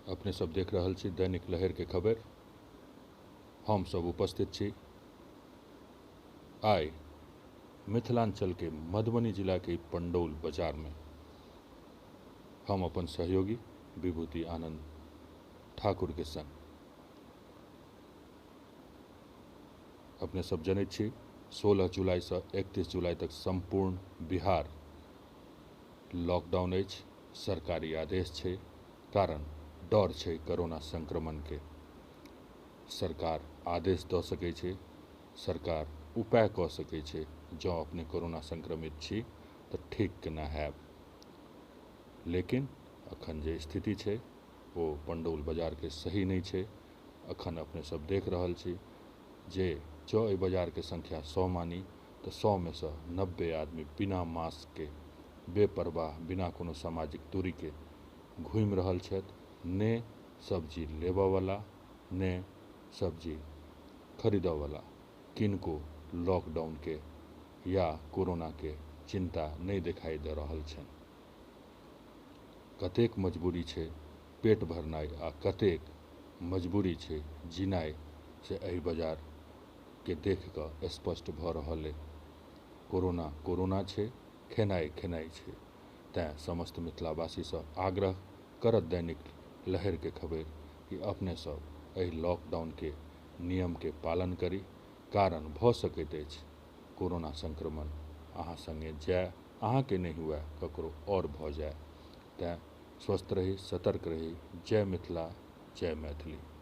अपने सब देख रहल छी दैनिक लहर के खबर। हम सब उपस्थित छी आइ मिथिलांचल के मधुबनी जिला के पंडौल बाजार में। हम अपन सहयोगी विभूति आनंद ठाकुर के संग। अपने सब जनैत छी 16 जुलाई से 31 जुलाई तक संपूर्ण बिहार लॉकडाउन अछि, सरकारी आदेश छै, कारण डर छै कोरोना संक्रमण के। सरकार आदेश दऽ सकै छै, सरकार उपाय कऽ सकै छै, जँ अपने कोरोना संक्रमित छी तऽ ठीक केना हैब। लेकिन अखन जे स्थिति छै ओ पंडौल बाजारके सही नहि छै। अखन अपने सब देख रहल छी जे जँ एहि बाजारके संख्या 100 मानी तऽ 100 में सँ 90 आदमी बिना मास्क के, बेपरवाह, बिना कोनो सामाजिक दूरीके घूमि रहल छथि। ने सब्जी लेबऽवला ने सब्जी खरीदऽवला, किनको लॉकडाउन के या कोरोना के चिंता नहि देखाई दऽ रहल छनि। कतेक मजबूरी छै पेट भरनाइ आ कतेक मजबूरी छै जीनाइ, से एहि बाजार के देख कऽ स्पष्ट भऽ रहल अइ। कोरोना कोरोना छै, खेनाइ खेनाइ छै। तैँ समस्त मिथिलावासीसँ आग्रह करत दैनिक लहर के खबर कि अपने सब एहि लॉकडाउन के नियम के पालन करी, कारण भऽ सकैत अछि कोरोना संक्रमण अहाँ संगे जाय, अहाँके नहि हुए ककरो आओर भऽ जाय। तैँ स्वस्थ रही, सतर्क रही। जय मिथिला, जय मैथिली।